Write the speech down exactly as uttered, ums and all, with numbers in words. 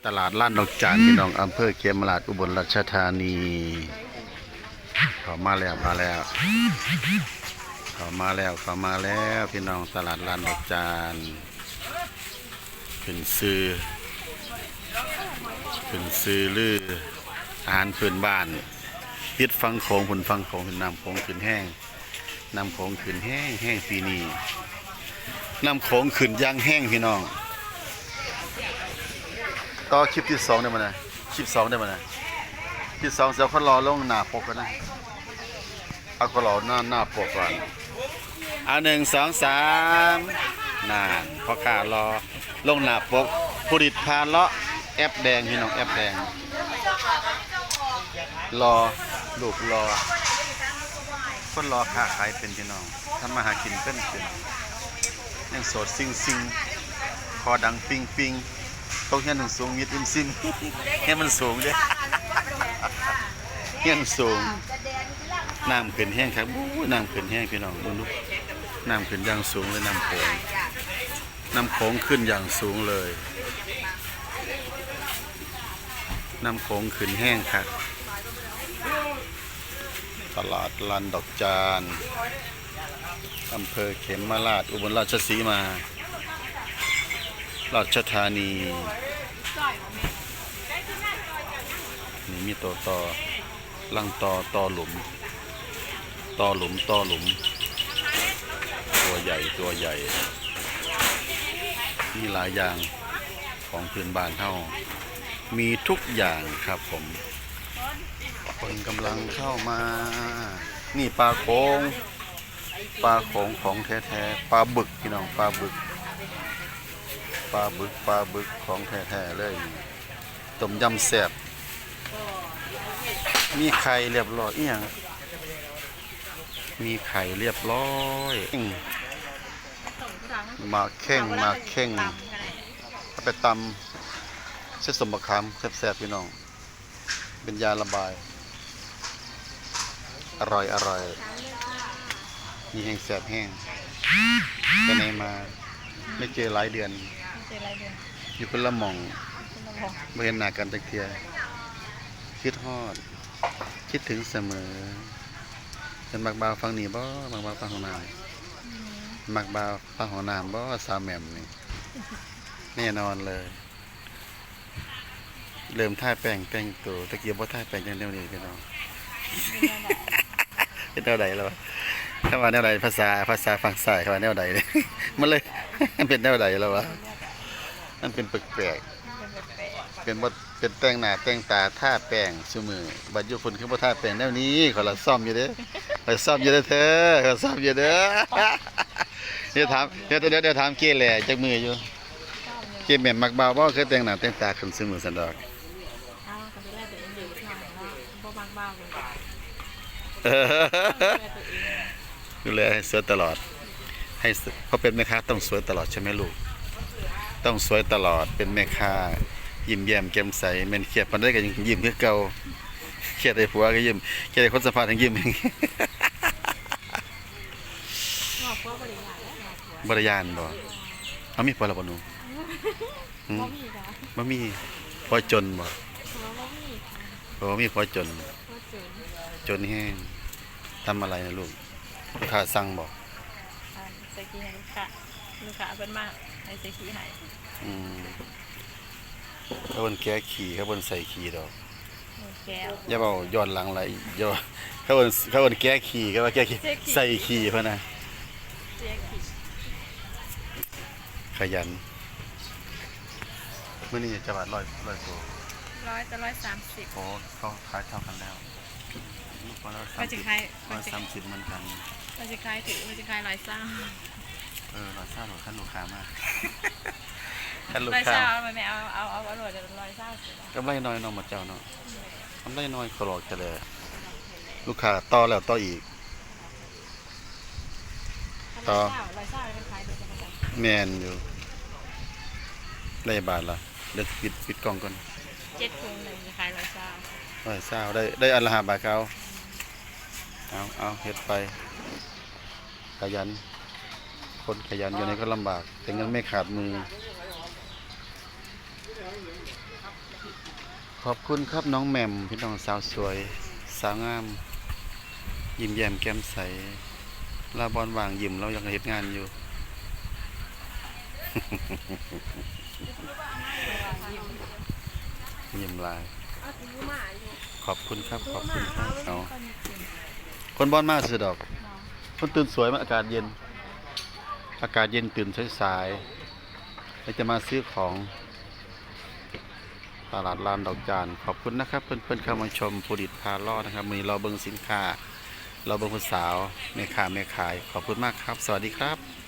ตลาดลานดอกจานพี่น้อง อำเภอเขมราฐ อุบลราชธานี เข้ามาแล้ว มาแล้ว เข้ามาแล้ว เข้ามาแล้ว พี่น้อง ตลาดลานดอกจาน เป็นซื่อ เป็นซื่อลือ อาหารพื้นบ้าน ติดฝั่งโขง พุ้นฝั่งโขง ขึ้นน้ำโขงขึ้นแฮง น้ำโขงขึ้นแฮงแฮงปีนี้ น้ำโขงขึ้นอย่างแฮงพี่น้อง ต่อคลิปที่สองได้บ่นะ คลิปสองได้บ่นะ คลิปสองสิเอาคนหล่อลงหน้าปกก่อนนะ เอาคนหล่อหน้า หน้าปกก่อน เอา หนึ่ง สอง สาม นั่น พ่อค้าหล่อลงหน้าปก ผู้ดิดพาเลาะ แอปแดงพี่น้อง แอปแดง หล่อ ลูกหล่อ คนหล่อค้าขายเป็นพี่น้อง ทำมาหากินเป็นเป็น ยังโสดซิ่งซิ่ง คอดังปิงปิง ตกเฮียนสูงมิดอิมซิม เฮียนมันสูงเด้ เฮียนสูง น้ำขึ้นแฮงครับ อู้ น้ำขึ้นแฮงพี่น้อง เบิ่งดู น้ำขึ้นอย่างสูงเลย น้ำโขง น้ำโขงขึ้นอย่างสูงเลย น้ำโขงขึ้นแฮงครับ ตลาดลานดอกจาน อำเภอเขมราฐ อุบลราชสีมา ราชธานี นี่มีตัวต่อ รังต่อ ต่อหลุม ต่อหลุม ต่อหลุม ตัวใหญ่ ตัวใหญ่ มีหลายอย่าง ของพื้นบ้านเฮา มีทุกอย่างครับผม คนกำลังเข้ามา นี่ปลาโขง ปลาโขงของแท้ๆ ปลาบึกพี่น้อง ปลาบึก ปลาบึก ปลาบึกของแท้ๆ เลย ต้มยำแซ่บ มีไข่เรียบร้อย อีหยัง มีไข่เรียบร้อย อืม หมากแข้ง หมากแข้ง เอาไปตำ ใส่ส้มบักขาม แซ่บๆ พี่น้อง เป็นยาระบาย อร่อย อร่อย มีแฮงแซ่บแฮง ไปไหนมา ไม่เจอหลายเดือน ไม่เจอหลายเดือน อยู่คนละหม่อง คนละหม่อง บ่เห็นหน้ากันจักเทื่อ คิดฮอด คิดถึงเสมอ เพิ่นมักบ่าวฟังนี่บ่ มักบ่าวฟังห้องน้ำ อืม มักบ่าวฟังห้องน้ำบ่ สาวแหม่มนี่ แน่นอนเลย เริ่มทาแป้งแต่งตัว ตะกี้บ่ทาแป้งจังแนวนี้พี่น้อง เป็นแนวใด๋ เป็นแนวใด๋แล้ววะ คำว่าแนวใด๋ ภาษา ภาษาฝั่งซ้ายเขาว่าแนวใด๋ มันเลย มันเป็นแนวใด๋แล้ววะ มันเป็นแปลกๆ เป็นบ่ เป็นแต่งหน้าแต่งตาทาแป้งซุมื้อ บัดอยู่พุ้นคือบ่ทาแป้งแนวนี้ ข้อยละซ่อมอยู่เด้ ข้อยซ่อมอยู่เด้อเธอ ข้อยซ่อมอยู่เด้อ เดี๋ยวถาม เดี๋ยว เดี๋ยว เดี๋ยวถามเก้แหล่จักมื้ออยู่ เก้แหล่มักบ่าวบ่ เคยแต่งหน้าแต่งตาขึ้นซุมื้อซั้นดอก เอ้า ก็ดูแลตัวเองอยู่เนาะ บ่มักบ่าวเลย เออ ดูแลตัวเอง ดูแลให้สวยตลอด ให้ส- เพราะเป็นแม่ค้าต้องสวยตลอดใช่ไหมลูก ต้องสวยตลอด เป็นแม่ค้า ยิ้มแย้มแจ่มใส แม่นเครียดปานใดก็ยังยิ้มคือเก่า เครียดให้ผัวก็ยิ้ม เครียดให้คนสัมภาษณ์ยังยิ้ม ครอบครัวบ่ได้ยากแล้ว ครอบครัว บ่ได้ย้านบ่ เอามีผัวแล้วบ่หนู หืม บ่มีจ้ะ บ่มี ผัวจนบ่ ผัวบ่มีค่ะ ผัวบ่มี ผัวจน ผัวจน จนแฮง ทำอะไรนะลูก ลูกค้าสั่งบ่ อ่า ใส่ขี้ให้ลูกค้า ลูกค้าเพิ่นมาให้ใส่ขี้ให้ อืม เขาเอิ้นแกะขี้ เขาบ่เอิ้นใส่ขี้ดอก โอ้ แกะ อย่าเว้าย้อนหลังหลาย อย่า เขาเอิ้น เขาเอิ้นแกะขี้ เขาว่าแกะขี้ ใส่ขี้ ใส่ขี้พะนะ แกะขี้ ขยัน มื้อนี้จักบาท ร้อย ร้อยตัว ร้อยกับร้อยสามสิบ โอ้ เขาขายเท่ากันแล้ว ร้อยสามสิบ ก็สิขาย ร้อยสามสิบเหมือนกัน ก็สิขายถือ ก็สิขายร้อยซาว เออ ร้อยซาว โลด คันลูกค้ามา คันลูกค้า ร้อยซาว เอาไหม เอา เอา เอา เอาโลด ร้อยซาวสิ กำไรน้อยเนาะ หมู่เจ้าเนาะ กำไรน้อย ขอหลอกแค่แล ลูกค้าต่อแล้วต่ออีก ต่อ ร้อยซาว ร้อยซาว มันขายโดยธรรมชาติ แม่นอยู่ ได้บาทละ เดี๋ยวปิด ปิดกล้องก่อน เจ็ดถุงหนึ่งขายร้อยซาว ร้อยซาว ได้ ได้อันละห้าบาทเขา เอา เอา เฮ็ดไป ขยัน คนขยันอยู่ไหนก็ลำบาก แต่เงินไม่ขาดมือ ขอบคุณครับน้องแหม่ม พี่น้องสาวสวย สาวงาม ยิ้มแย้มแจ่มใส ลาวบ่ว่างยืม ลาวยังเฮ็ดงานอยู่ ยิ้มหลาย ขอบคุณครับ ขอบคุณครับ เอา คนบ่มาซื่อดอก คนตื่นสวย มันอากาศเย็น อากาศเย็น ตื่นสายๆ แล้วจะมาซื้อของ ตลาดลานดอกจาน ขอบคุณนะครับ เพื่อนๆ เข้ามาชม ภูดิตพาเลาะนะครับ มื้อนี้เลาะเบิ่งสินค้า เลาะเบิ่งผู้สาว แม่ค้าแม่ขาย ขอบคุณมากครับ สวัสดีครับ